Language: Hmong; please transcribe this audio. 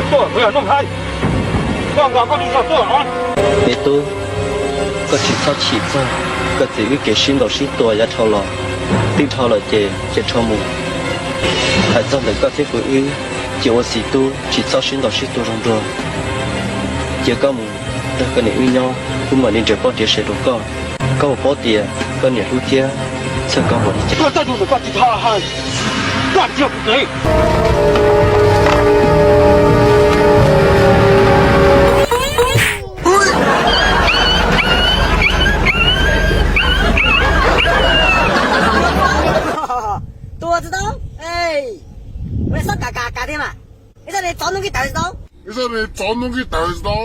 Tuaj, kuv yog Nuj Nqhaib, koj nqa koj tus zog tuaj. Me tub, koj tsis txhob chim txog koj txiv wb kev sib ntaus sib tua yav dhau los, twb dhau lawm ces cia rho mus. Hais txog ntawm koj thiab kuv wb, cia ua txiv tub tsis txhob sib ntaus sib tua zoo nraug. Cia koj mus nrog koj niam wb nyob, wb mam li nrhiav poj niam sawv rau koj. Koj puas paub tias koj niam hlub thiab txhawj koj npaum li cas? Koj txhob tus ntawm koj tsis tau hais, koj tsis yog kuv txiv. Tua tsis tau, ua txhob kav kav kav thiab mas. Ib txoj ni txov hnub nkij tawv tsis tau, ib txoj ni txov hnub nkij tawv tsis tau.